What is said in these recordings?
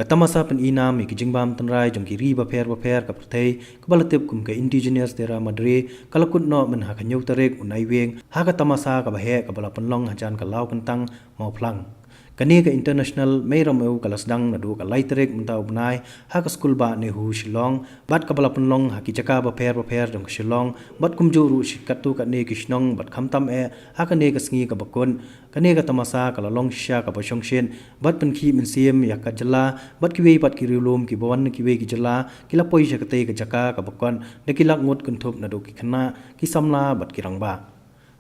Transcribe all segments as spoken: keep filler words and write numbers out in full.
Ka tamasa pyn-i nam ïa ki jingbam tynrai jong ki ri bapher bapher ka pyrthei, kaba la tip kum ka Indigenous Terra Madre, ka la kut noh mynha ka hynñiew tarik u Naiwieng, ha ka tamasa kaba heh kaba la pynlong hajan ka Lawkyntang, Mawphlang. Kane ka International Mei Ramew ka la sdang naduh ka lai tarik mynta u bnai, ha ka skul bah NEHU Shillong, bad kaba la pynlong ha ki jaka bapher bapher jong ka Shillong, bad kumjuh ruh shi katto katne ki shnong bad khamtam eh, ha kane ka sngi kaba kut. Kane ka tamasa ka la long shisha kaba shongshit, bad pynkhih mynsiem ïa ka jylla, bad kiwei pat ki riewlum kiba wan na kiwei ki jylla, ki la poi sha katei ka jaka kaba kut, da ki lak ngut kynthup naduh ki khynnah, ki samla bad ki rangbah.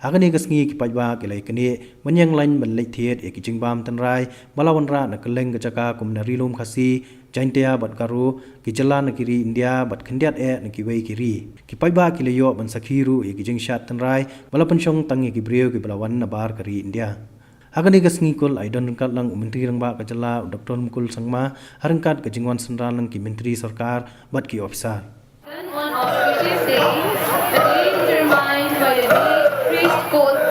Ha kane ka sngi ki paidbah ki la ïa knieh ban ïeng lain ban leit thied ïa ki jingbam tynrai ba la wanrah na kylleng ka jaka kum na Ri Lum Khasi, Jaintia bad Garo, ki jylla na ki ri India bad khyndiat eh na kiwei ki ri. Ki paidbah ki la ïoh ban sakhi ruh ïa ki jingshad tynrai ba la pynshong tang ïa ki briew kiba la wan nabar ka ri India. Ha kane ka sngi kut la ïadon ryngkat lang u Myntri Rangbah ka jylla u Doctor Mukul Sangma, ha ryngkat ka jingwan synran lang ki myntri sorkar bad ki ophisar. On auspicious day, a day determined by the Day Priest Code.